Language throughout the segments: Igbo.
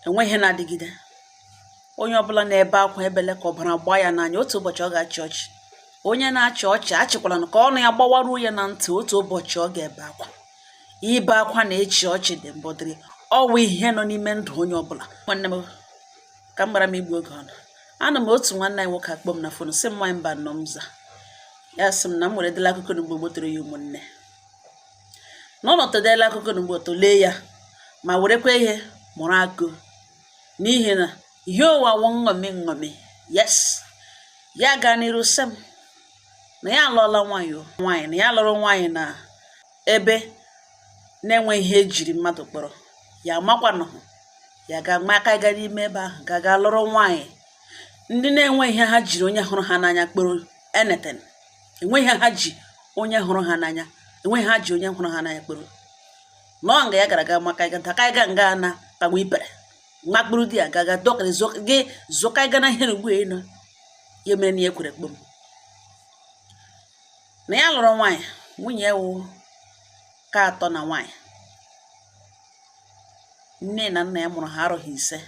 Enweghị ihe na-adịgide. Onye ọbụla na-ebe akwa, ebele ka ọbara gbaa ya n'anya, otu ụbọchị ọ ga-achị ọchị. Onye na-achị ọchị, achịkwala ka ọnụ ya gbawaruo ya na ntị, otu ụbọchị ọ ga-ebe akwa. Ibe akwa na ịchị ọchị dị mbụ dịrị ọwụ ihe nọ n'ime ndụ onye ọbụla. Nwanne m, ka m gbara m igbu oge ọnụ, ana m otu nwanne anyị nwoke akpọ m na phone, sị m, "Nwaanyị mba nọ." M za ya, sị m na m nwere dịla akụkọ n'ugbo gbotere ya ụmụnne na ọ nọtọdela akụkọ n'ugbo, tụlee ya ma werekwa ihe mụrụ akụ, n'ihi na ihe ụwa wụ nṅomi nṅomi. Yes, ya gaa n'iru sị m na ya alụọla nwaanyị o nwaanyị, na ya lụrụ nwaanyị na ebe na-enweghị ihe ejiri mmadụ kpọrọ ya, amakwanụ ya ga-ama aka ga n'ime ebe ahụ ga lụrụ nwaanyị ndị na-enweghị ihe ha jiri onye hụrụ ha n'anya kpọrọ anything. Enweghị ihe ha ji onye hụrụ ha n'anya, enweghị ha ji onye hụrụ ha n'anya kpọrọ nọọ nga ya gara aga maka ịga daka ịga nga na kagbu ibere makpụrụ di ya gaga dọkịrị gị zụka ịga na ihe na ugbu a ịnọ ya mere na ya ekwere kpom na ya lụrụ nwaanyị. Nwunye ya wụ ka atọ na nwaanyị. Nne na nna ya mụrụ ha arụghị ise,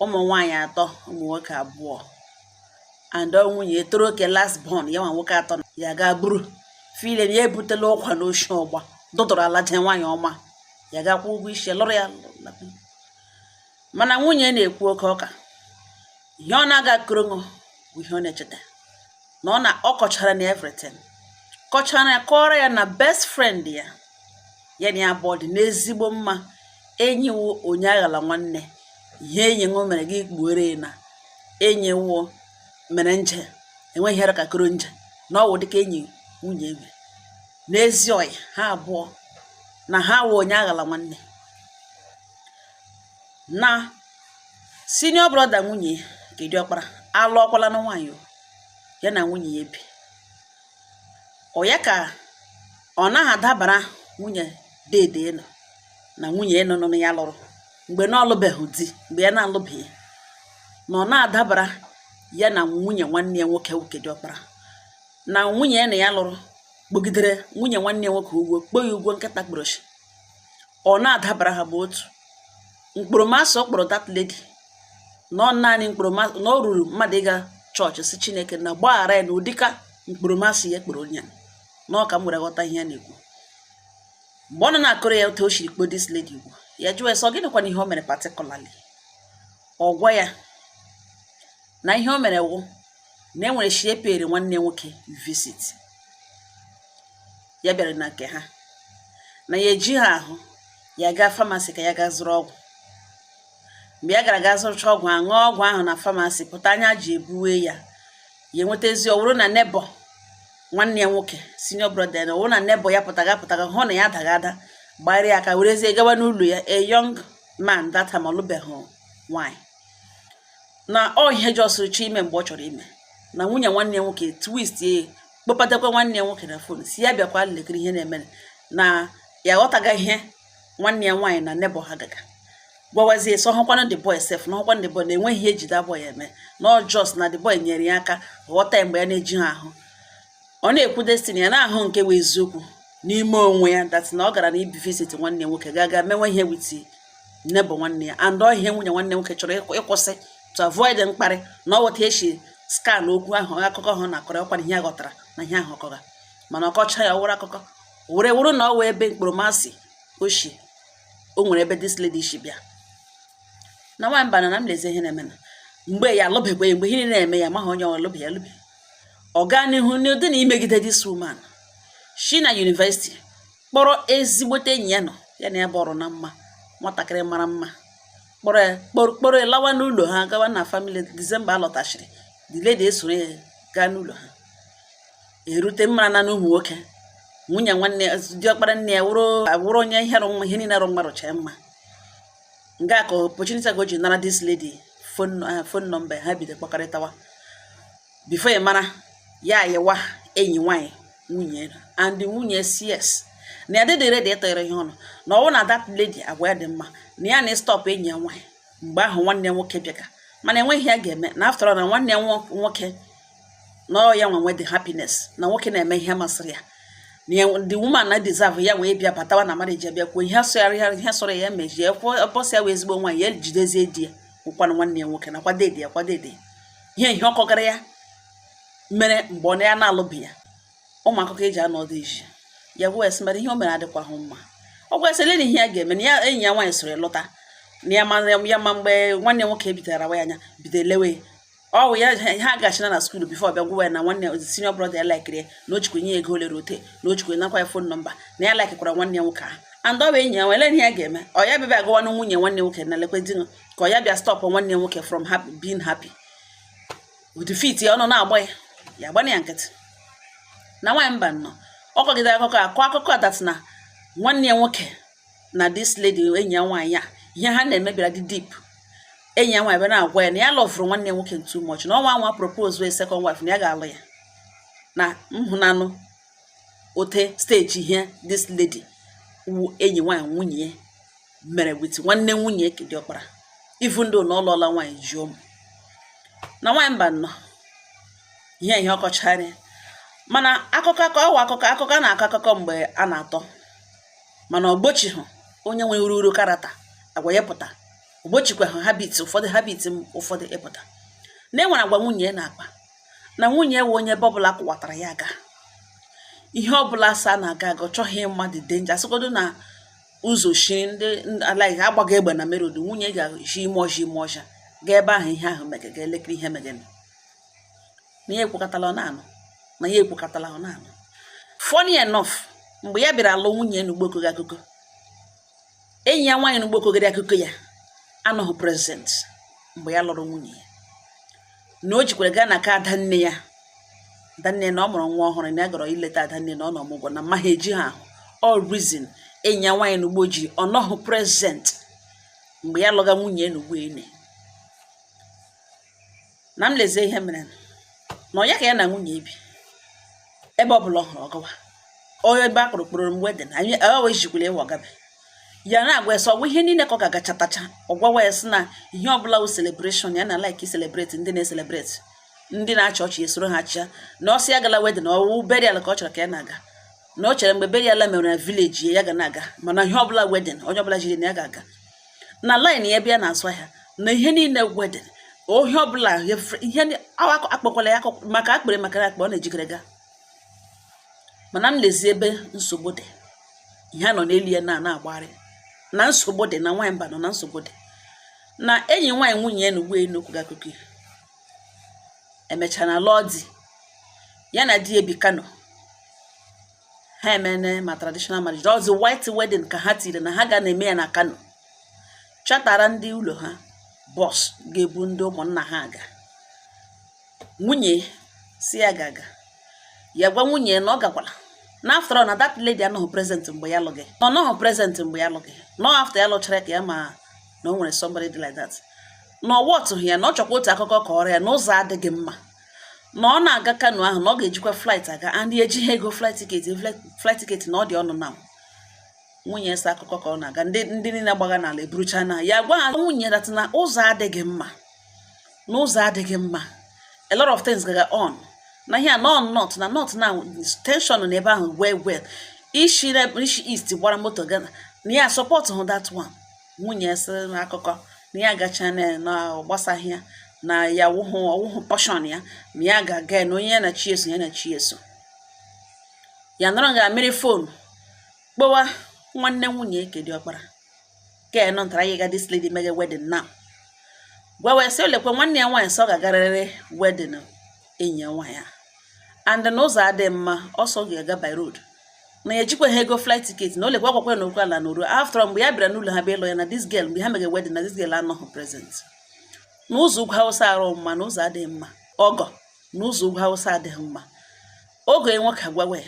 ụmụ nwaanyị atọ, ụmụ nwoke abụọ, and ọ nwunye toro oke, last born ya nwa nwoke atọ ya ga buru file ya ebutela ụkwa n'oshi ọgba dụdụrụ ala jee nwaanyị ọma ya ga-akwụ ụgwọ isi lụrụ ya. Mana nwunye na-ekwu oke ọka, ihe ọ na-aga akụrụṅụ bụ ihe ọ na-echeta na ọ na ọ kọchara na everything, kọchara ya, kọrọ ya na best friend ya, ya na ya abụọ dị n'ezigbo mma, enyi wụ onye aghala nwanne. Ihe enyi ṅụ mere gị kpuore na enyi wụ mere nje, enweghị ihe ka koro nje na ọ wụ dịka enyi nwunye eme n'ezi ọyị ha abụọ, na ha wụ onye aghala nwanne. Na senior brother nwunye nke diọkpara alụọkwala na nwaanyị o, ya na nwunye ya ebi. Ọ ya ka ọ naghị adabara nwunye dede nọ na nwunye nọ nọ ya lụrụ mgbe na ọlụbeghị di, mgbe ya na-alụbeghị, na ọ na-adabara ya na nwunye nwanne ya nwoke nwoke diọkpara, na nwunye ya na ya lụrụ kpogidere nwunye nwanne ya nwoke ụgwọ, kpoo ya ụgwọ nkịta kporoshi. Ọ na-adabara ha bụ otu mkpụrụmasị ọ kpọrọ that lady na ọ naanị mkpụrụmasị na o ruru mmadụ ịga chọọchị si Chineke na gbaghara ya na ụdịka mkpụrụmasị ya kpọrọ onye a. Na ọ ka m were ghọta ihe ya na-ekwu mgbe ọ nọ na-akụrụ ya otu o siri kpoo this lady ugwu. Ya jụọ ya sị, ọ gịnịkwana ihe o mere particularly? Ọ gwa ya na ihe o mere wụ na e nwere shi epere nwanne nwoke visit ya bịara na nke ha, na ya eji ha ahụ ya gaa pharmacy ka ya gaa zụrụ ọgwụ. Mgbe ya gara gaa zụrụcha ọgwụ, aṅụọ ọgwụ ahụ na pharmacy pụta, anya ji ebuwe ya, ya enwetazi ọ wụrụ na neighbour nwanne ya nwoke, senior brother ya, na ọ wụrụ na neighbour ya pụtaga pụtaga hụ na ya adaga ada, gbara ya aka werezie gawa n'ụlọ ya. A young man that time, ọlụbeghị nwaanyị, na ọ ihe jọsịrị chọ ime mgbe ọ chọrọ ime na nwunye nwanne ya nwoke twist ya, kpọpatakwa nwanne ya nwoke na phone, si ya bịakwa lekiri ihe na-eme, na ya aghọtaga ihe nwanne ya nwaanyị na neighbour ha gaga gwawazie. So hụkwanụ the boy sef, na hụkwanụ the boy na enweghị ihe ejide boy eme, na ọ just na the boy nyere ya aka ghọta ya mgbe ya na-eji ha ahụ. Ọ na-ekwu destiny ya na-ahụ nke wụ eziokwu n'ime onwe ya, that na ọ gara na ibi visit nwanne ya nwoke, ga ga menwe ihe with neighbour nwanne ya, and ọ ihe nwunye nwanne nwoke chọrọ ịkwụsị to avoid mkparị, na ọ weta esi scan okwu ahụ, akụkọ ahụ na-akọrọ ọkwa ihe a ghọtara na ihe ahụ ọkọga, mana ọkọcha ya wụrụ akụkọ were wụrụ na ọ wụ ebe mkpụrụmasị oshi o nwere ebe this lady shi bịa na nwaanyị mba na m lezie ihe na-eme na mgbe ya alụbekwa ya, mgbe ihe niile na-eme ya amaghị onye ọ alụbe ya alụbe. Ọ gaa n'ihu n'ụdị na imegide this woman shi na university kpọrọ ezigbote enyi ya nọ ya na ya bụ ọrụ na mma, nwatakịrị mara mma, kpọrọ ya kpọrọ ya lawa n'ụlọ ha, gawa na family. December alọtachiri, the lady esoro ya gaa n'ụlọ ha, erute mmara na ụmụ nwoke nwunye nwanne diọkpara nne ya wụrụ wụrụ onye ihe rụ ihe niile rụ mma rụcha mma nga ka opportunity ka o ji nara this lady phone number ha, bido kpakọrịtawa. Before ya mara ya ayịwa enyi nwanyị nwunye, and nwunye cs na ya dịdị ready ịtọrọ ihe ọnụ, na ọwụ na that lady agwa ya dị mma, na ya na stop enyi ya nwaanyị. Mgbe ahụ nwanne ya nwoke bịaga, mana enweghị ya ga-eme na after all na nwanne ya nwoke na ọ ya nwe the happiness na nwoke na-eme ihe masịrị ya. Na the woman na deserve ya wee bịa batawa na marriage, bịa kwuo ihe sọrọ ya, ihe sọrọ ya mejie kwuo bọsị ya wee ezigbo nwaanyị ya jidezie di ya, nwụkwanụ nwanne ya nwoke na kwadede ya, kwadede ihe ọkọgara ya mere mgbe ọ na ya na-alụbi ya. Ụmụ akụkọ eji anọ ọdụ iji ya gwa esi, mara ihe o mere adịkwahụ mma. Ọ gwasịrị na ihe ya ga-eme na ya enyi ya nwaanyị soro ya lọta na ya ma ya ma mgbe nwanne ya nwoke bidoro awa ya anya, bido elewe ya. Ọ wụ ya ha gachina na school before bịa gwa ya na nwanne senior brother ya likeiri ya, na o jikwa nye ya ego olere ote, na o jikwa nakwa ya phone number, na ya likekwara nwanne ya nwoke ahụ, and ọ bụ enyi ya nwere ihe ya ga-eme. Ọ ya bịa agụwanụ nwunye nwanne nwoke na lekwe di ka ọ ya bịa stop nwanne ya nwoke from happy, being happy with ya. Ọ nọ na-agba ya, ya agbana ya nkịtị. Na nwaanyị mba nnọọ, ọ kọgidere akụkọ akọ akụkọ that na nwanne ya nwoke na this lady enyi ya nwaanyị a, ihe ha na-eme bịara dị deep. Enyi ya nwaanyị bịa na-agwa ya na ya loveụrụ nwanne ya nwoke too much, na ọnwa anwa propose wee second wife, na ya ga-alụ ya na nhụnanụ ote stage. Ihe this lady wu enyi nwaanyị nwunye ya mere with nwanne nwunye dị ọkpara, even though na ọ lụọla nwaanyị ji ụmụ. Na nwaanyị mba nnọọ, ihe ọkọchara, mana akụkọ akọ ọwa akụkọ akụkọ a na-akọ akụkọ mgbe a na-atọ, mana ọ gbochighị onye nwere uru character agwa ya pụta, o gbochikwaghị habit ụfọdụ, habit ụfọdụ ịpụta na e nwere agwa nwunye na-akpa, na nwunye wụ onye ebe ọbụla kụwatara ya aga, ihe ọbụla asa na-aga aga, ọ chọghị ịma the danger. Asịgodo na ụzọ shiri ndị alaghị agbaga egbe na merod, nwunye ga-eshi ime ọzọ, ime ọzọ gaa ebe ahụ ihe ahụ mege, ga elekere ihe megene, na ya ekwekọtala ọ na-anụ, na ya ekwekọtala ọ na-anụ. Funny enough, mgbe ya bịara alụ nwunye n'ugbo okogo akụkọ, enyi ya nwaanyị n'ugbo okogoro akụkọ ya anọghị present mgbe ya lụrụ nwunye ya, na o jikwara gaa na ka adanne ya, adanne na ọ mụrụ nwa ọhụrụ, na ya gara ileta adanne na ọ nọ ọmụgwọ, na mma ha eji ha ahụ. All reason enyi ya nwaanyị n'ugbo ji ọ nọghị present mgbe ya lụga nwunye n'ugbo ene. Na m lezie ihe mere na ọ ya ka ya na nwunye bi, ebe ọbụla ọ hụrụ ọgọwa onye ebe a kpụrụ kpụrụ m wedding anyị ọ ejikwala ịwa ọgabe ya na-agwa ya sị ọgwụ ihe niile ka ọ ga-agachatacha. Ọ gwawa ya sị na ihe ọbụla wụ celebration, ya na like celebrate, ndị na-ecelebrate, ndị na-achị ọchị esoro ha chịa, na ọsị ya gala wedding, ọwụ burial ka ọ chọrọ ka ya na-aga, na o chere mgbe burial mere na village ya ga na-aga, mana ihe ọbụla wedding, onye ọbụla jiri na ya ga-aga na line ya ebe ya na-azụ ahịa na ihe niile wedding, ihe ọbụla ihe akpọkwala ya maka akpịrị maka akpa ọ na-ejikere ga. Mana m lezie ebe nsogbu dị, ihe a nọ n'elu ya na na-agbagharị na nsogbu dị, na nwaanyị mba nọ na nsogbu dị, na enyi nwaanyị nwunye ya na ugbo enu okwu akụkọ ya emechaa na lụọ di, ya na di ebi Kano. Ha emene ma traditional marriage, ọzi white wedding ka ha tiri na ha ga na-eme ya na Kano, chatara ndị ụlọ ha bus ga-ebu ndị ụmụnna ha aga. Nwunye si ya ga-aga, ya gwa nwunye na ọ gakwala, na after all na that lady anọghị present mgbe ya lụghị, na ọ nọghị present mgbe ya lụghị, na after ya lụchara ka ya ma na o nwere somebody dị like that, na ọ wọtụghị ya, na ọ chọkwa otu akụkọ ka ọrịa ya na ụzọ adịghị mma, na ọ na-aga Kano ahụ, na ọ ga-ejikwa flight aga, and ejighị ego flight ticket, flight ticket na ọ dị ọnụ. Na nwunye sa akụkọ ka ọ na-aga, ndị niile gbaga n'ala eburucha na ya gwa ha nwunye that na ụzọ adịghị mma, na ụzọ adịghị mma, a lot of things gaga on na ihe a nọ north, na north na tension na ebe ahụ well well, ishi ishi east gbara moto gana na ya support hụ that one. Nwunye sị akụkọ na ya gacha na ọ gbasaghị ya, na ya wụhụ ọwụhụ portion ya, na ya ga-aga ya, na onye ya na chi eso, ya na chi eso. Ya nọrọ ga mmiri phone kpọwa nwanne nwunye ke dị ọkpara ke nọ ntara ya ga this lady mege wedding now, gwa wee sị olekwe nwanne ya nwaanyị sị ọ ga-agarịrị wedding enyi ya nwaanyị a, and na ụzọ adịghị mma, ọsọ ga-aga by road, na ya ejikwaghị ego flight ticket, na olekwa akwakwa na okwu ala na oru. After all, mgbe ya bịara n'ụlọ ha bịa ịlụ ya na this girl, mgbe ha mege wedding, na this girl anọghị present, n'ụzọ ugwu Hausa arụ mma, na ụzọ adịghị mma, ọgọ na ụzọ ugwu Hausa adịghị mma. Oge nwoke agwawa ya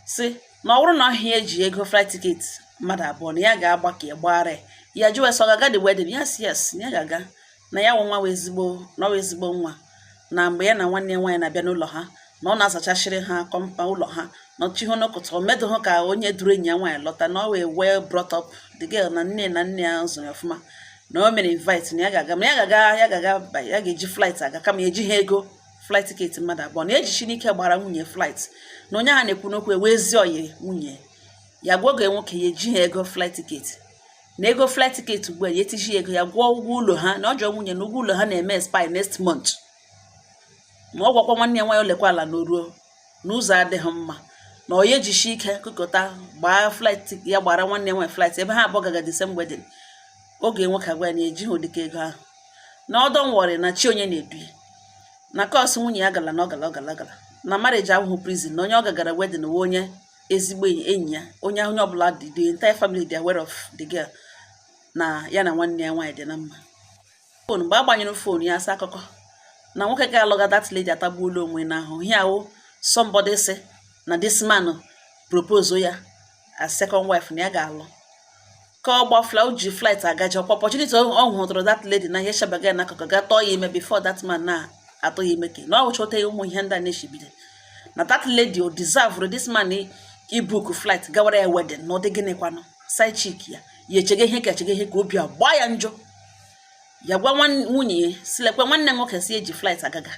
sị na ọ bụrụ na ọhịa eji ego flight ticket mmadụ abụọ, na ya ga-agba ka ya gbara ya. Ya jụwa sị ọ ga-aga the wedding. Yes, yes, na ya ga-aga, na ya wụ nwa wụ ezigbo, na ọ wụ ezigbo nwa, na mgbe ya na nwanne ya nwaanyị na-abịa n'ụlọ ha, na ọ na-azachasịrị ha kọmpa ụlọ ha, na ọchịhụ n'ụkụtụ o medụghị ka onye duru enyi ya nwaanyị lọta, na ọ wee well brought up the girl, na nne ya zụrụ ya ọfụma, na o mere invite, na ya ga-aga, ma ya ga-aga, ya ga-aga ya ga-eji flight aga, kama ya ejighị ego. Flight ticket mmadụ abụọ na ejichi n'ike gbara nwunye flight, na onye ahụ na-ekwu n'okwu ewee ezi oyi nwunye ya gwa oge nwoke ya eji ha ego flight ticket, na ego flight ticket ugbu a ya etiji ego ya gwụọ ụgwọ ụlọ ha, na ọ jụọ nwunye na ụgwọ ụlọ ha na-eme expire next month. Ma ọ gwakwa nwanne ya nwaanyị olekwa ala na oruo n'ụzọ adịghị mma, na ọ ya ejishi ike kụkọta gbaa flight, ya gbara nwanne ya nwaanyị flight ebe ha abụọ gaga the same wedding. Oge nwoke agwa ya na ejighị ụdịka ego ahụ, na ọdọ nwọrị na chi onye na-edu ya na kọsụ nwunye ya gala na ọ gala ọ gala gala na marriage ahụhụ prison, na onye ọ gagara wedding wụ onye ezigbo enyi ya, onye onye ọbụla dị, the entire family dị aware of the girl, na ya na nwanne ya nwaanyị dị na mma. Phone mgbe a gbanyụrụ phone ya, asa akụkọ na nwoke ga-alụga that lady atagbuola onwe n'ahụ ihe ahụ. Somebody sị na this man propose ya as second wife, na ya ga-alụ ka ọ gbafla o ji flight agaji ọkwa opportunity ọ hụtụrụ that lady na ihe shabaga ya n'akụkụ ga tọọ ya ime before that man na-atụ ya ime, ke na ọ wụchọta ụmụ ihe ndị a na-eshibide na that lady o deserve this man ibook flight gawara ya wedding, na ọ dị gịnịkwanụ side chick ya, ya echege ihe ka echege ihe ka obi agba ya njọ. Ya gwa nwunye ya si lekwe nwanne m nwoke si eji flight agaga,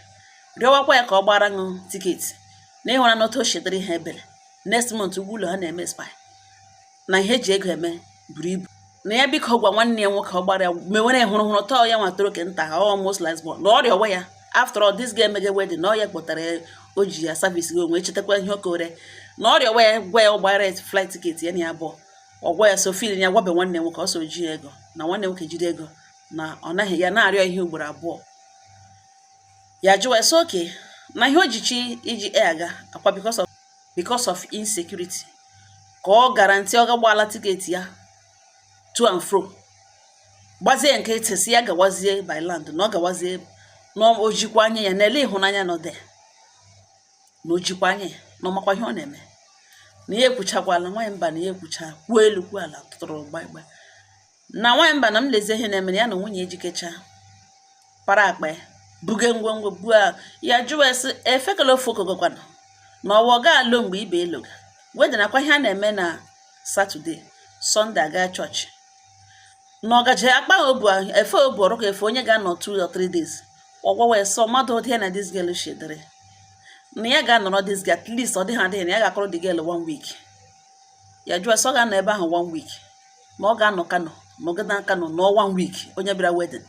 rịọwakwa ya ka ọ gbara ṅụ ticket, na ịhụra na otu o shedịrị ha ebere. Next month ụgwọ ụlọ ha na-eme expire, na ihe eji ego eme buru ibu, na ya biko gwa nwanne ya nwoke ọ gbara ya mewere ya hụrụ hụrụ tọọ ya nwa toro ke nta almost last born, na ọrịa ọwa ya. After all, this ga-emege wedding na ọ ya kpọtara ya, o ji ya service gị onwe chetakwa ihe o kore, na ọrịa ọwa ya gwa ya ọ gbara ya flight ticket ya na ya abụọ. Ọ gwa ya so feel ya gwabe nwanne nwoke ọ so ji ego, na nwanne nwoke jide ego, na ọ naghị ya na-arịọ ihe ugboro abụọ. Ya jụwa ya sị oke na ihe o jichi iji e aga akwa because of insecurity, ka ọ guarantee ọ gagbaala ticket ya to and fro, gbazie nke ntị si ya gawazie by land, na ọ gawazie, na o jikwa anya ya na-ele ịhụnanya nọ there, na o jikwa anya ya na ọmakwa ihe ọ na-eme, na ya ekwuchakwala nwaanyị mba, na ya ekwucha kwuo elu kwuo ala tụtụrụ gbagba na nwaanyị mba, na m lezie ihe na-eme na ya na nwunye ejikecha para akpa ya buge ngwongwo buo ya. Jụwa sị efekela ofe okogokwana na ọwa ọ ga-alụ mgbe ibe eloga wedding akwa ihe a na-eme na Saturday, Sunday aga chọọchị, na ọgaje akpa obu efe obu ọrụ ka efe onye ga-anọ 2 or 3 days. Ọgwa wee sọ mmadụ ụdị ya na this girl shedere na ya ga-anọrọ this girl at least, ọ dịghị adịghị na ya ga-akọrọ the girl one week. Ya jụọ sọ ọ ga-anọ ebe ahụ one week, na ọ ga-anọ Kano, nọgide Kano nọ one week, onye bịara wedding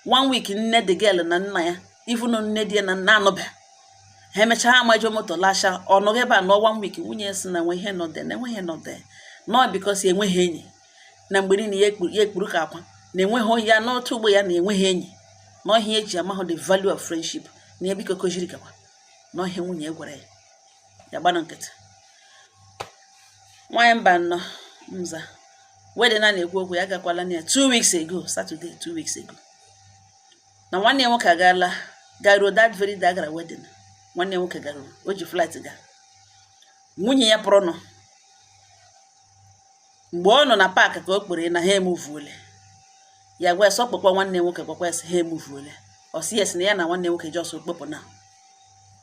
one week, nne the girl na nna ya, even nne di ya na nna anọbịa ha, emechaa ha amajo moto lasha, ọ nọghị ebe a nọ one week. Nwunye si na nwe ihe nọ there, na enweghị nọ there nọ because enweghị enyi, na mgbe niile ya ekpuru ka akwa, na enweghị ya n'otu ugbo ya na enweghị enyi, na ọhịa eji amahụ the value of friendship, na ya biko koziri gakwa na ọhịa nwunye ya gwara ya. Ya gbana nkịtị. Nwaanyị mba nnọọ nza wedding a na-ekwu okwu ya agakwala na ya 2 weeks ago Saturday, 2 weeks ago, na nwanne ya nwoke agaala garuo that very day agara wedding. Nwanne ya nwoke garuru, o ji flight gaa. Nwunye ya pụrụ nọ mgbe ọ nọ na park ka o kpere na ha emuvuole. Ya gwa ya sọ kpọkwa nwanne ya nwoke, gwakwa ya sị ha emuvuole. Ọ sị yes, na ya na nwanne nwoke just kpọpụ na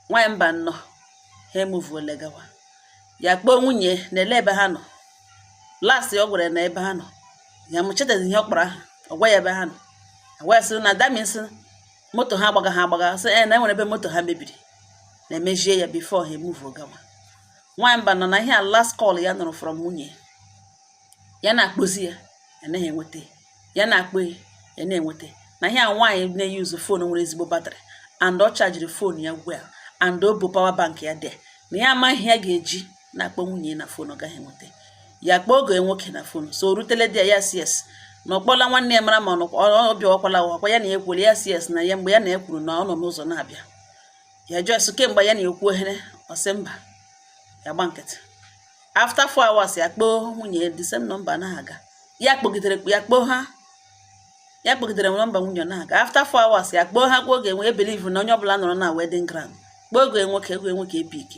nwaanyị mba nnọọ ha emuvuole gawa. Ya kpọọ nwunye na ele ebe ha nọ last. Ọ gwara ya na ebe ha nọ ya mụchetezi ihe ọ kpọrọ aha. Ọ gwa ya ebe ha nọ, gwa ya sị na that means moto ha agbaga, ha agbaga, sị e na enwere ebe moto ha mebiri na-emejie ya before ha emuvuo gawa. Nwaanyị mba nọ na ihe a last call ya nụrụ from nwunye ya, na-akpọzi ya, ya naghị enweta ya, na-akpọ ya, ya na-enweta na ihe a. Nwaanyị na-eyuzu phone nwere ezigbo battery and ọ chajiri phone ya well and o bu power bank ya dị, na ya amaghị ya ga-eji na-akpọ nwunye na phone ọ gaghị enweta ya. Kpọọ oge nwoke na phone so o rutele di ya, ya si yes, na ọ kpọla nwanne ya mara ma ọ bịawakwala ọkwa ya na ya ekwuola. Ya si yes, na ya mgbe ya na ya kwuru na ọ nọ n'ụzọ na-abịa. Ya jụọ sị kemgbe ya na-ekwu ohere, ọ sị mba. Ya gba nkịtị. After 4 hours ya kpọọ nwunye, the same number anaghị aga. Ya kpọgidere ya kpọọ ha, ya kpọgidere nọmba nwunye anaghị aga. After 4 hours ya kpọọ ha kwa oge nwee believe na onye ọbụla nọrọ na wedding ground. Kpọọ oge nwoke, oge nwoke epick,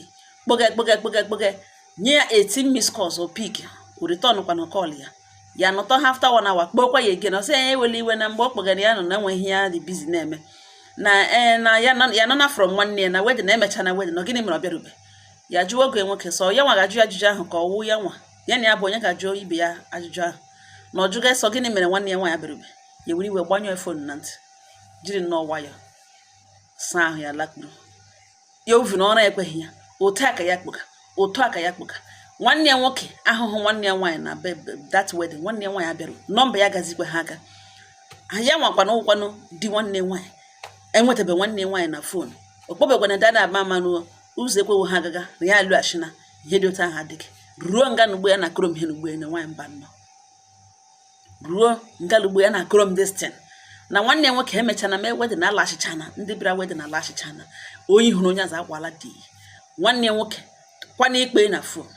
kpọga kpọga kpọga kpọga, nye ya 18 miss calls, o pick, o return kwana call ya. Ya nọtọ ha after one hour, kpọọkwa ya again, ọ sị ya ewela iwe na mgbe ọ kpọgara ya nọ na enwe ihe ya dị busy na-eme, na ee na ya ya nọ na from nwanne ya na wedding na emecha na wedding na gịnị mere ọ bịarube. Ya jụọ oge nwoke sọ ya nwa ga-ajụ ya ajụjụ ahụ ka ọ wụ ya nwa ya na ya bụ onye ga-ajụ ibe ya ajụjụ ahụ, na ọ jụga sọ gịnị mere nwanne ya nwaanyị bịarube. Ya were iwe gbanyụọ phone na ntị, jiri nnọọ nwayọ saa ahụ ya lakpuru. Ya ovu na ọra ekweghị ya. Otu a ka ya kpụga, otu a ka ya kpụga. Nwanne ya nwoke ahụhụ, nwanne ya nwaanyị na that wedding, nwanne ya nwaanyị abịarụ, nọmba ya gazikwa ha aka. Ya nwakwana ụkwanụ di nwanne nwaanyị enwetabe nwanne ya nwaanyị na phone, okpobekwana dada ama ama n'ụzọ ekwewo ha agaga na ya alụghachina. Ihe dị otu ahụ adịghị ruo nga na ugbo ya na akụrụ m ihe n'ugbo ya na nwaanyị mba nnọọ ruo nga ugbo ya na akụrụ m destin na nwanne ya nwoke emechana mee wedding na alaghachichana. Ndị bịara wedding alaghachichana. Onye hụrụ onye azụ akwala di nwanne ya nwoke kwana ikpe na phone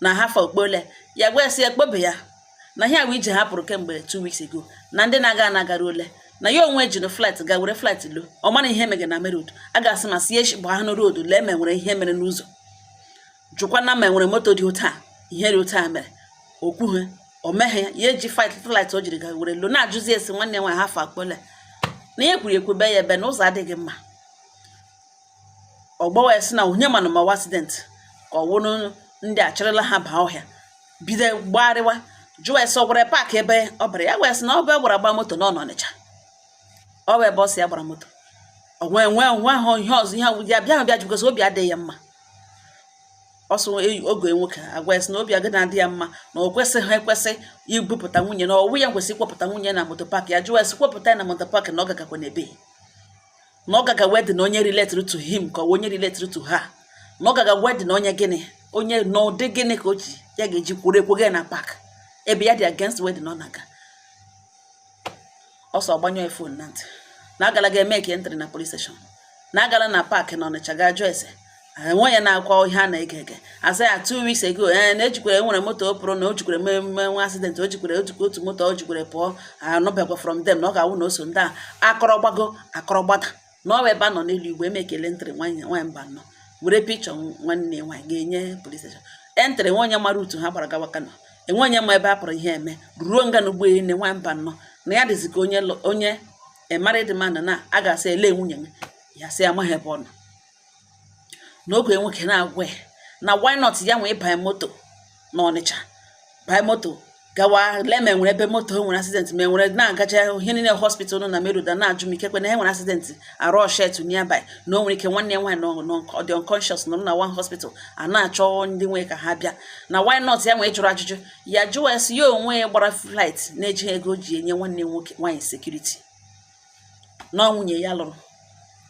na hafa okpole ya gwa ya sị ekpobe ya na ihe awụ ije hapụrụ kemgbe 2 weeks ago, na ndị na-aga anagara ole, na ya onwe ji na flight ga were flight lo. Ọ mara ihe mege na main road, a ga-asị ma si echi gbaa ha road lee ma enwere ihe mere n'ụzọ, jụkwana ma enwere moto dị otu a, ihe dị otu a mere. Okwughị o meghe ya. Ya eji flight o jiri ga were lo na-ajụzi esi nwanne ya nwaanyị hafọ akpọle na ihe kwuru ekwu be ya ebe na ụzọ adịghị mma. Ọ gbawa ya sị na onye mana mawa accident ka ọ wụrụ ndị achịrịla ha baa ọhịa, bido gbagharịwa, jụọ ese ọ gwara park ebe ọ bara. Ya gwa ya sị na ọ bụ gbara gba moto na ọ n'Ọnịcha, ọ bụ ebe ọ sị ya gbara moto. Ọ nwee nwee nwe ahụ ihe ọzọ, ihe ya bịa bịa jụgosi obi adịghị ya mma. Ọsọ oge nwoke agwa ya sị na obi agaghị adị ya mma, na o kwesịghị ekwesị ibupụta nwunye, na ọwụ ya kwesị ịkwọpụta nwunye na moto park. Ya jụọ ya sị kwọpụta ya na moto park, na ọ gagakwa n'ebe na ọ gaga wedding na onye related to him, ka ọ onye related to her, na ọ gaga wedding na onye gịnị, onye n'ụdị gịnị ka o ji ya ga-eji kwuru ekwoga ya na park ebe ya dị against wedding ọ na-aga. Ọsọ gbanyụọ ya phone na ntị na agala ga eme ka entry na police station, na agala na park na Ọnịcha ga jụọ ese enwe ya na-akwa ihe a na-ege ege asa ya 2 weeks ago. Ee, na ejikwere enwere moto o pụrụ na o jikwere mee nwe accident, o jikwere otu otu moto o jikwere pụọ, anọbịakwa from them, na ọ ga-awụ na o so ndị a akọrọ gbago akọrọ gbada na ọ bụ ebe a nọ n'elu igwe eme ekele entry. Nwaanyị nwaanyị mba nọ were picture nwanne ya nwaanyị ga-enye police station entry. Nwe onye mara utu ha gbara gawa Kano, enwe onye ma ebe a pụrụ ihe eme ruo nga na ụgbọelu. Nwaanyị mba nọ na ya dịzi ka onye onye a married man na a ga-asị ele nwunye m, ya sị amaghị ebe ọ nọ. N'oge nwoke na-agwa ya na why not ya nwee ịbanye moto n'Ọnịcha, banye moto gawa lee ma enwere ebe moto nwere accident, ma enwere na-agacha ihe niile hospital nọ na Maryland, na-ajụ m ikekwe na e nwere accident arụ shet nearby, na o nwere ike nwanne ya nwaanyị nọ ọ dị unconscious, nọrọ na one hospital a na-achọ ndị nwe ka ha bịa, na why not ya nwee jụrụ ajụjụ. Ya jụọ ya sị ya onwe ya gbara flight na-ejighị ego o ji enye nwanne nwoke nwaanyị security na nwunye ya lụrụ.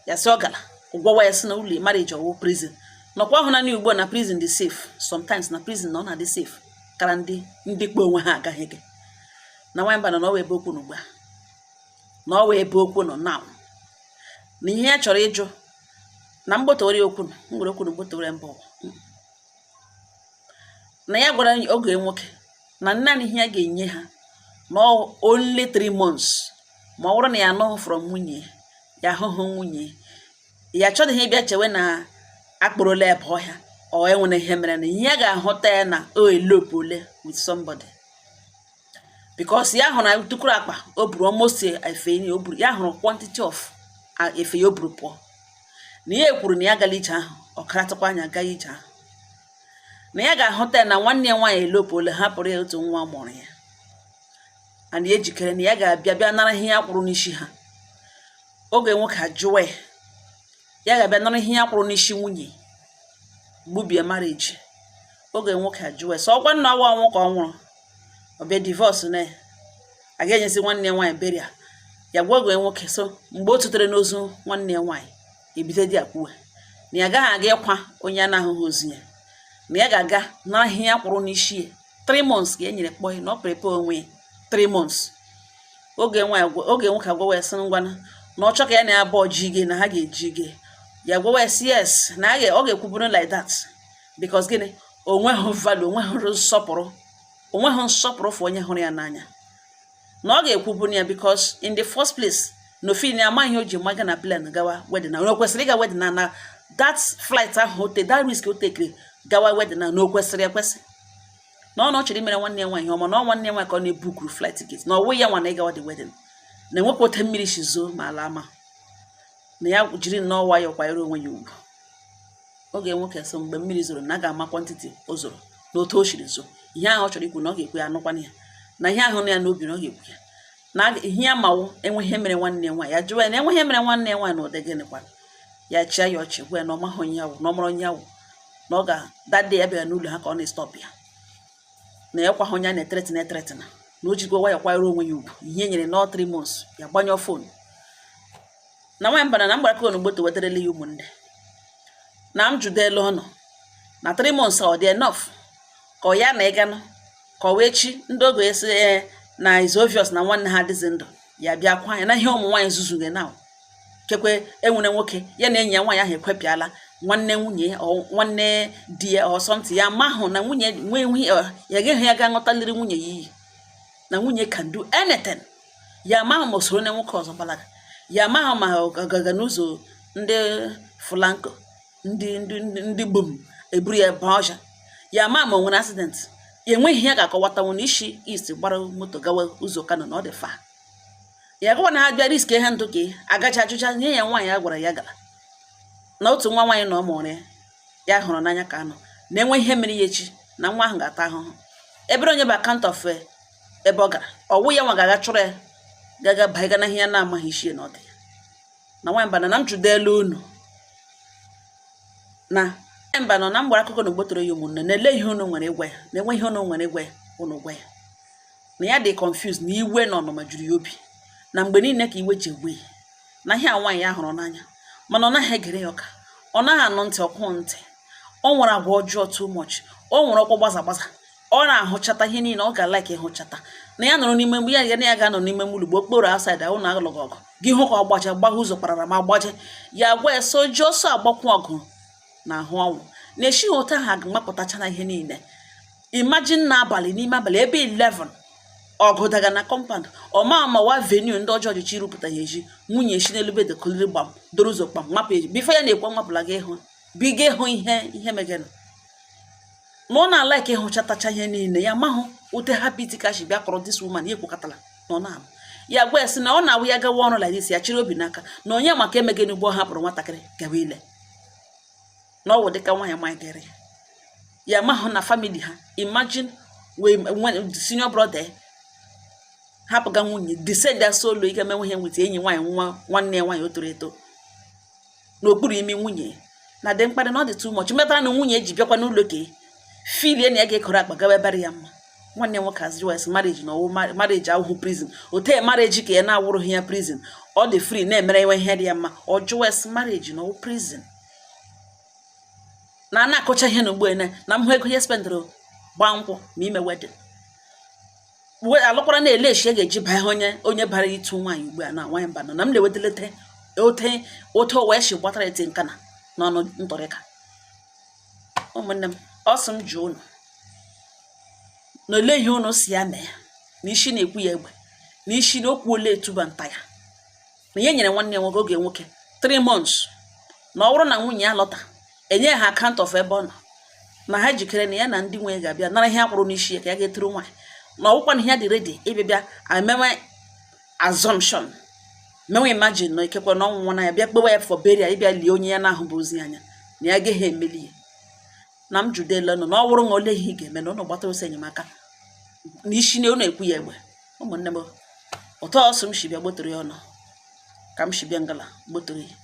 Ya sị ọ gara ụgwọwa ya sị na ụlọ marriage ọwụ prison nọkwa ahụ naanị ugbu a na prison dị safe sometimes, na prison na ọ na-adị safe kara ndị kpe onwe ha agaghị gị na nwaanyị mba nọ na ọwa ebe okwu nọ ugbu a, na ọwa ebe okwu nọ now, na ihe ya chọrọ ịjụ na mgbotowere okwu nọ m nwere okwu na mgbotowere mba ụwa, na ya gwara oge nwoke na naanị ihe ya ga-enye ha na only 3 months, ma ọ bụrụ na ya anọghị from nwunye ya, ahụhụ nwunye ya achọdịghị ịbịa chewe na akpụrụla ebe ọhịa ọ enwere ihe mere na ihe ya ga-ahụta ya na o elope ole with somebody, because ya hụrụ tukuru akpa o buru almost efe o buru, ya hụrụ quantity of efe ya o buru pụọ, na ya ekwuru na ya gala ije ahụ, ọ karatụkwa anya gaa ije ahụ, na ya ga-ahụta ya na nwanne ya nwaanyị elope ole hapụrụ ya otu nwa mụrụ ya, and ya ejikere na ya ga-abịa bịa nara ihe ya kwụrụ n'isi ha. Oge nwoke ajụwa ya, ya ga-abịa nara ihe ya kwụrụ n'isi nwunye gbubie marriage. Oge nwoke ajụwa ya sọ ọkwa nna ọwa ọnwụ ka ọ nwụrụ, ọ bịa divorce na ya a ga-enyezi nwanne ya nwaanyị burial. Ya gwa oge nwoke so mgbe o tutere n'ozu nwanne ya nwaanyị ebido di akwuwe na ya agaghị aga ịkwa onye a na-ahụghị ozu ya, na ya ga-aga nara ihe ya kwụrụ n'isi ya. 3 months ka e nyere kpọọ na ọ prepare onwe ya 3 months. Oge nwaanyị, oge nwoke agwawa ya sị ngwana, na ọ chọ ka ya na ya abụọ ji gị na ha ga-eji gị. Ya gwawa ya sị yes, na ọ ga-ekwuburu like that, because gịnị, onweghị value, onweghị nsọpụrụ, onweghị nsọpụrụ for onye hụrụ ya n'anya, na ọ ga-ekwuburu ya, because in the first place na ofin ya amaghị o ji maga na plane gawa wedding, na o kwesịrị ịga wedding, na that flight ahụ o te, that risk o tekiri gawa wedding, na o kwesịrị ekwesị, na ọ na ọ chọrọ imere nwanne ya nwaanyị ihe ọma, na ọ nwanne ya nwaanyị ka ọ na-ebukuru flight ticket, na ọwụ ya nwa na ịgawa the wedding, na enwekwa ote mmiri si zoo ma ala ama, na ya jiri nnọọ nwayọọ kwanyere onwe ya ugwu. Oge nwoke so mgbe mmiri zoro na a ga-ama quantity o zoro na otu o siri zoo. Ihe ahụ ọ chọrọ ikwu na ọ ga-ekwu ya, anụkwana ya na ihe ahụ nọ ya n'obi na ọ ga-ekwu ya, na ihe ya mawo enwe ihe mere nwanne ya nwaanyị. Ya jụwa ya na enwe ihe mere nwanne ya nwaanyị na ụdị gịnịkwa. Ya chịa ya ọchị, gwa ya na ọ maghị onye ya wụ, na ọ mara onye ya wụ, na ọ ga that day ya bịara n'ụlọ ha ka ọ na-estop ya, na ya kwaghị onye a na-ethreaten ethreaten, na o jikwa nwayọ kwanyere onwe ya ugwu. Ihe nyere nọ 3 months, ya gbanyụọ phone. Na nwaanyị mbana na mgbara kon gboto wetarala ya ụmụnne na m judelu ọnụ na 3 months, ọ dị enough ka ọ ya na ịganụ ka ọ wee chi ndị oge esi ee na is obvious na nwanne ha adịghị ndụ. Ya bịa kwa ya na ihe ụmụ nwaanyị zuzuge na kekwe enwere nwoke ya na enyi ya nwaanyị ahụ ekwepịala nwanne nwunye ya ọ nwanne di ya ọsọ ntị ya mahụ na nwunye nwee nwunye ya gaghị ya ga ṅụtaliri nwunye ya iyi na nwunye can do anything. Ya amaghị ma o soro na nwoke ọzọ gbalaga, ya amaghị ma ọ gaga n'ụzọ ndị flanko ndị gbum eburu ya baa ọja, ya ama ma o nwere accident. Ya enweghị ihe ga-akọwatanwu na isi east gbara moto gawa ụzọ Kano na ọ dị fa. Ya gawa na ha bịa risk ihe ndụ ka agacha ajụcha nye ya. Nwaanyị a gwara ya gara na otu nwa nwaanyị na ọ mụrụ ya, ya hụrụ n'anya ka anọ na-enwe ihe mere ya echi na nwa ahụ ga-ata ahụhụ. Ebere onye bụ account of ebe ọ gara ọwụ ya nwa ga-aga chụrụ ya gaga baiga na ihe ya na-amaghị isi na ọ dị ya. Na nwaanyị mbana na m jụdelu unu na mba nọ na mgbara akụkọ na ogbotoro ya ụmụnne na-ele ihe unu nwere ịgwa ya, na-enwe ihe unu nwere ịgwa ya, unu gwa ya na ya dị confused, na iwe na ọnụma juru ya obi, na mgbe niile ka iwe ji egwe ya na ihe a nwaanyị ya hụrụ n'anya, mana ọ naghị egere ya ọka, ọ naghị anụ ntị ọkwụ ntị. O nwere agwa ọjọọ too much, o nwere ọkpọ gbaza gbaza, ọ na-ahụchata ihe niile ọ ga-like ịhụchata na ya nọrọ n'ime mgbe ya ya na ya ga-anọ n'ime mụlugbo okporo outside ahụ na alụghị ọgụ gị hụ ka ọ gbaje gbagha ụzọ kparara ma gbaje ya gwa ya so ji ọsọ agbakwu ọgụ na ahụ ọnwụ na-esighị ụtọ ahụ mapụtacha na ihe niile. Imagine n'abalị, n'ime abalị ebe 11, ọgụ daga na compound ọma amawa venue ndị ọjọọ ọchịchị rupụta ya eji nwunye si n'elu bed kuliri gbam doro ụzọ kpam mapụ eji before ya na-ekwe nwapụla gị ịhụ biga ịhụ ihe ihe megenụ na ọ na-alike ịhụchatacha ihe niile. Ya mahụ ute habit ka shi bịa kọrọ this woman ya ekwekọtala na ọ na-amụ ya gwa ya sị na ọ na-awụ ya gawa ọrụ like this, ya chịrị obi n'aka na onye maka emeghe n'ugbo ọ hapụrụ nwatakịrị gawa ile na ọ wụ dịka nwaanyị manyegere ya mahụ na family ha. Imagine when senior brother hapụga nwunye descend ya solo ike menwe ihe nweta enyi nwaanyị nwa nwanne ya nwaanyị o toro eto n'okpuru imi nwunye na dị mkparị na ọ dị too much metara na nwunye eji bịakwa n'ụlọ ka filie na ya ga-ekoro akpa gawa ebere ya mma. Nwanne ya nwoke azụ wes marriage na ọwụ marriage awụhụ prison ote marriage ka ya na-awụrụghị ya prison, ọ dị free na-emere ya ihe dị ya mma. Ọ jụwa esi marriage na ọwụ prison na a na-akọcha ihe na ugbu ene na mhụ ego ihe spendịrị gbaa nkwụ ma ime wedding we alụkwara na-ele eshi a ga-eji baa onye onye bara ịtụ nwaanyị ugbu a na nwaanyị mba nọ na m na-ewedelete ote ote wee shi gbatara eti nkana n'ọnụ ntọrịka. Ụmụnne m, ọ sị m jụọ unu na ole ihe unu si ya mee na isi na-ekwu ya egbe na isi na okwu ole etuba nta ya na ihe nyere nwanne ya nwoke oge nwoke 3 months, na ọ bụrụ na nwunye ya lọta enye ha account of ebe ọ nọ, na ha jikere na ya na ndị nwe ga-abịa nara ihe akwụrụ n'isi ya ka ya ga-eturu nwaanyị, na ọwụkwa na ihe dị ready ịbịa bịa emewe assumption, menwe imagine na ikekwe na ọnwụnwa na ya bịa kpewa ya for burial, ịbịa lie onye ya na-ahụ bụ ozi anya na ya agaghị emeli ya. Na m judela nọ na ọ bụrụ na ole ihe ị ga-eme na ụnụ gbatara ọsọ enyemaka na isi na ụnụ ekwu ya egbe. Ụmụnne m, ụtọ ọsọ m si bịa gbotoro ya ọnụ ka m si bịa ngala gbotoro ya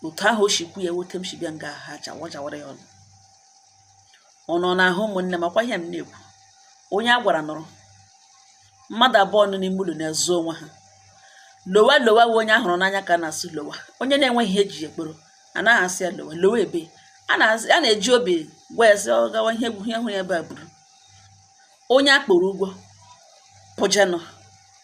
otu ahụ o si kwu ya wote m si bịa nga ha jawajawara ya ọnụ ọ nọ n'ahụ. Ụmụnne m, akwa ihe m na-ekwu, onye a gwara nụrụ. Mmadụ abụọ nọ n'ime ụlọ na-ezo onwe ha lowa lowa wụ onye ahụrụ n'anya ka a na-asị lowa. Onye na-enweghị ihe eji ekporo anaghị asị ya lowa lowa ebe a na-eji obi gwa ya sị ọ gawa ihe ihe hụrụ ebe a buru onye a kpọrọ ụgwọ pụjenụ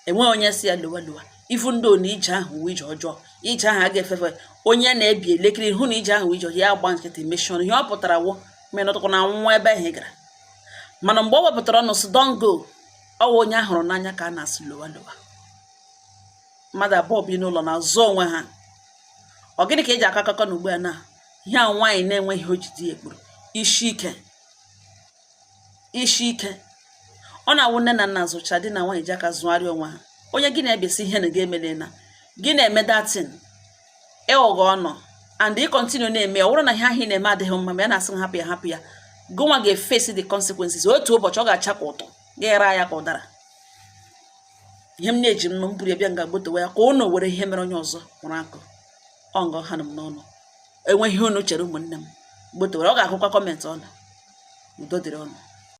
enweghị onye si ya lowa lowa ifu ndị na ije ahụ wụ ije ọjọọ, ije ahụ a ga-efefe onye na-ebi elekere hụ na ije ahụ wụ ije ọjọọ, ya gba nkịtị mechie ọnụ. Ihe ọ pụtara wụ menụtụkwa na nwa ebe ahụ ị gara, mana mgbe ọ wepụtara ọnụ sị don go, ọ wụ onye ahụrụ n'anya ka a na-asị lowa lowa. Mmadụ abụọ bi n'ụlọ na-azụ onwe ha. Ọ gịnị ka eji akọ akụkọ na ugbu a na ihe a nwaanyị na-enweghị o ji di ya ekpuru isi ike isi ike ọ na-awụ nne na nna zụcha di na nwaanyị ji aka zụgharịa onwe ha. Onye gị na-ebesi ihe na gị emele na gị na-eme datin ịghọghọ ọnọ and ị continue na-eme. Ọ bụrụ na ihe ahụ ị na-eme adịghị mma, ma ya na-asị hapụ ya, hapụ ya, gụnwa ga-efesi the consequences. Otu ụbọchị ọ ga-acha ka ụtụ gị ra ya ka ụdara. Ihe m na-eji m nụ m buru ya bịa nga gbotowe ya ka ụnụ were ihe mere onye ọzọ nwụrụ akụ ọ ngọ ha nụ m n'ọnụ. Enweghị unu chere, ụmụnne m, gbotowere ọ ga-agụkwa comment ọnụ. Udo dịrị ọnụ.